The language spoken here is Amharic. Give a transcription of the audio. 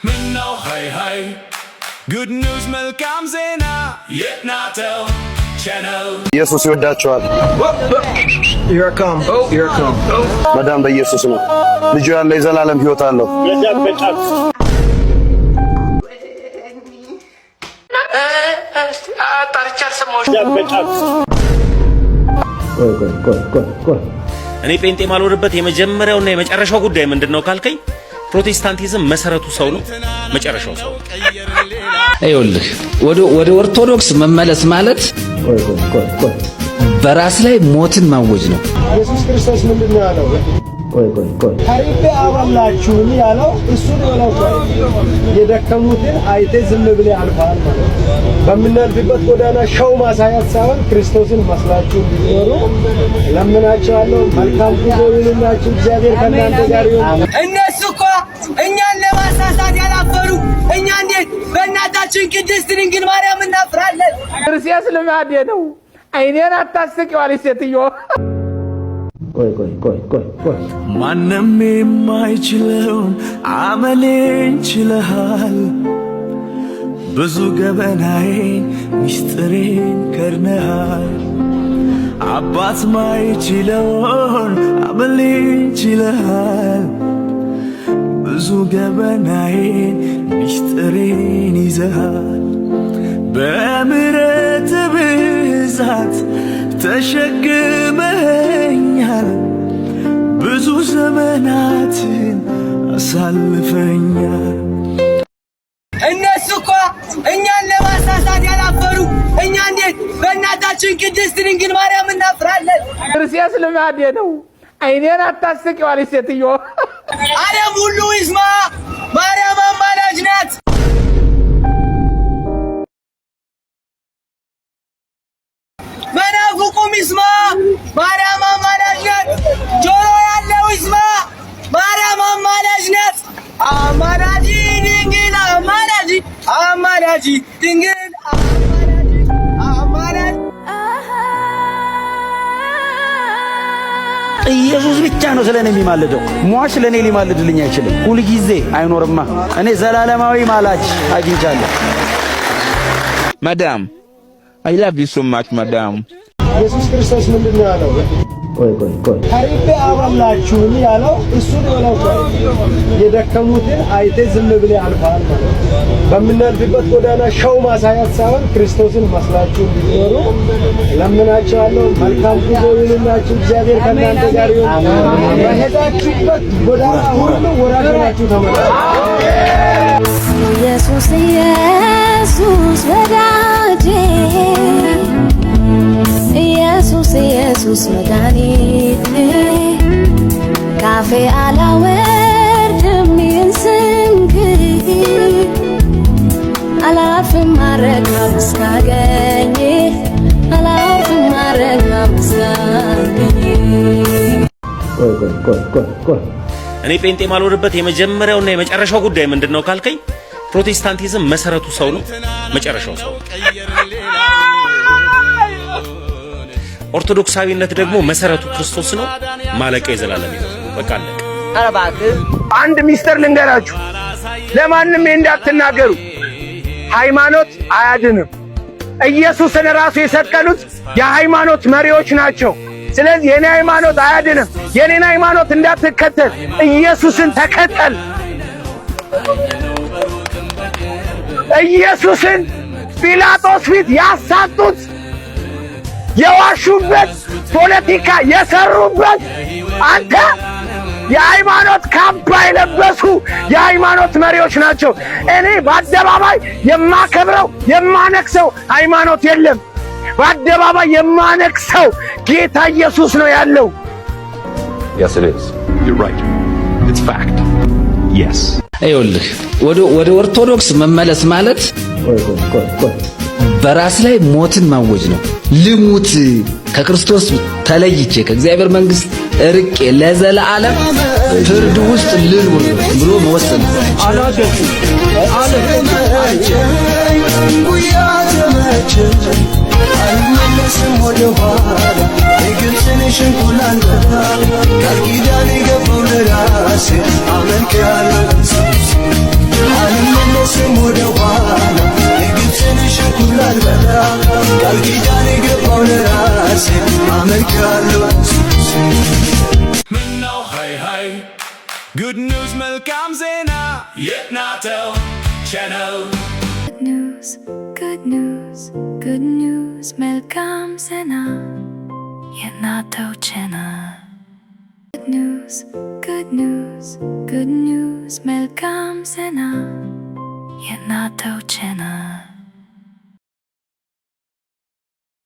ምነው ሃይ ሃይ good news መልካም ዜና የናተል ቻናል። ኢየሱስ ይወዳቸዋል። Here I come. Here I come. መዳን በኢየሱስ ነው። ልጁ ያለ የዘላለም ሕይወት አለው። እኔ ጴንጤ ማልሆንበት የመጀመሪያውና የመጨረሻው ጉዳይ ምንድን ነው ካልከኝ፣ ፕሮቴስታንቲዝም መሰረቱ ሰው ነው፣ መጨረሻው ሰው ነው። ይኸውልህ፣ ወደ ኦርቶዶክስ መመለስ ማለት በራስ ላይ ሞትን ማወጅ ነው። ኢየሱስ ክርስቶስ ምንድን ነው ያለው? ተርቤ አበላችሁኝ ያለው እሱ ነው። የደከሙትን አይቴ ዝም ብለህ አልፈሃል ማለት ነው። በምናልፍበት ጎዳና show ማሳየት ሳይሆን ክርስቶስን መስላችሁ እንዲኖሩ ለምናችኋለሁ። መልካም ጉዞ ይሁንላችሁ። እግዚአብሔር ከእናንተ ጋር ይሁን። እነሱ እኮ እኛን ለማሳሳት ያላፈሩ፣ እኛ እንዴት በእናታችን ቅድስት ድንግል ማርያም እናፍራለን? ክርስቲያስ ልማዴ ነው። አይኔን አታስቂው አለች ሴትዮ። ማንም የማይችለውን አመሌን ችለሃል። ብዙ ገበናዬን ሚስጥሬን ከድነሃል። አባት ማይችለውን አመሌን ችለሃል። ብዙ ገበናዬን ሚስጥሬን ይዘሃል። በምሕረት ብዛት ተሸክመኸኛል። ብዙ ዘመናትን አሳልፈኛል። እነሱ እኮ እኛን ለማሳሳት ያላፈሩ፣ እኛ እንዴት በእናታችን ቅድስት ድንግል ማርያም እናፍራለን? ክርስቲያስ ልማዴ ነው። አይኔን አታስቂው አለች ሴትዮ። ዓለም ሁሉ ይስማ፣ ማርያም አማላጅ ናት። መናፍቁም ይስማ፣ ማርያም አማላጅ ናት። ጆሮ ያለው ይስማ፣ ማርያም አማላጅ ናት። አማላጅ ድንግል አማላጅ፣ አማላጅ ድንግል አማላጅ፣ አማላጅ። ኢየሱስ ብቻ ነው ስለ እኔ የሚማልደው። ሟች ለእኔ ሊማልድልኝ አይችልም። ሁልጊዜ አይኖርማ። እኔ ዘላለማዊ ማላጅ አግኝቻለሁ። Madam, I love you so much, madam. ኢየሱስ ክርስቶስ ምንድን ነው ያለው? ተርቤ አበላችሁኝ ያለው እሱ ነው። የደከሙትን አይቴ ዝም ብለህ አልፈሃል ማለት ነው። በምናልፍበት ጎዳና show ማሳየት ሳይሆን ክርስቶስን መስላችሁ እንዲኖሩ ለምናችኋለሁ። መልካም ጉዞ ይሁንላችሁ። እግዚአብሔር ከእናንተ ጋር ይሁን። በሄዳችሁበት ጎዳና ሁሉ ወራጅ ሆናችሁ ተመለሱ። ኢየሱስ ኢየሱስ ወዳጄ፣ ኢየሱስ ኢየሱስ መድኃኒቴ፣ ካፌ አላወርድም ይህን ስምህን፣ አላርፍም አረካም እስካገኝ፣ አላርፍም አረካም እስካገኝ። እኔ ጴንጤ ማልሆንበት የመጀመሪያውና የመጨረሻው ጉዳይ ምንድን ነው ካልከኝ፣ ፕሮቴስታንቲዝም መሰረቱ ሰው ነው፣ መጨረሻው ሰው ነው። ኦርቶዶክሳዊነት ደግሞ መሰረቱ ክርስቶስ ነው፣ ማለቂያው የዘላለም ሕይወት ነው። በቃ አለቀ። አንድ ሚስጥር ልንገራችሁ፣ ለማንም እንዳትናገሩ። ሃይማኖት አያድንም። ኢየሱስን ራሱ የሰቀሉት የሃይማኖት መሪዎች ናቸው። ስለዚህ የኔ ሃይማኖት አያድንም። የኔን ሃይማኖት እንዳትከተል፣ ኢየሱስን ተከተል። ኢየሱስን ጲላጦስ ፊት ያሳጡት፣ የዋሹበት፣ ፖለቲካ የሰሩበት፣ አንተ የሃይማኖት ካባ የለበሱ የሃይማኖት መሪዎች ናቸው። እኔ በአደባባይ የማከብረው የማነክሰው ሃይማኖት የለም። በአደባባይ የማነክሰው ጌታ ኢየሱስ ነው ያለው። Yes, it is. You're right. It's fact. Yes. ይኸውልህ፣ ወደ ኦርቶዶክስ መመለስ ማለት በራስ ላይ ሞትን ማወጅ ነው። ልሙት፣ ከክርስቶስ ተለይቼ ከእግዚአብሔር መንግሥት እርቄ ለዘላለም ፍርድ ውስጥ ልኑር ብሎ መወሰን ነው። አልመለስም ወደ ኋላ፣ የግብፅን ሽንኩላን ቃል ኪዳን የገባው ለራሴ አመልካለሁ። አልመለስም ወደ ኋላ፣ የግብፅን ሸንኩላ አልበላ። ቃል ኪዳን የገባው ለራሴ አመልካለሁ። ምነው ሃይ ሃይ good news መልካም ዜና የናተው ቻናል። Good news, good news, good news, መልካም ዜና የናተው ቻናል። Good news, good news, good news, መልካም ዜና የናተው ቻናል።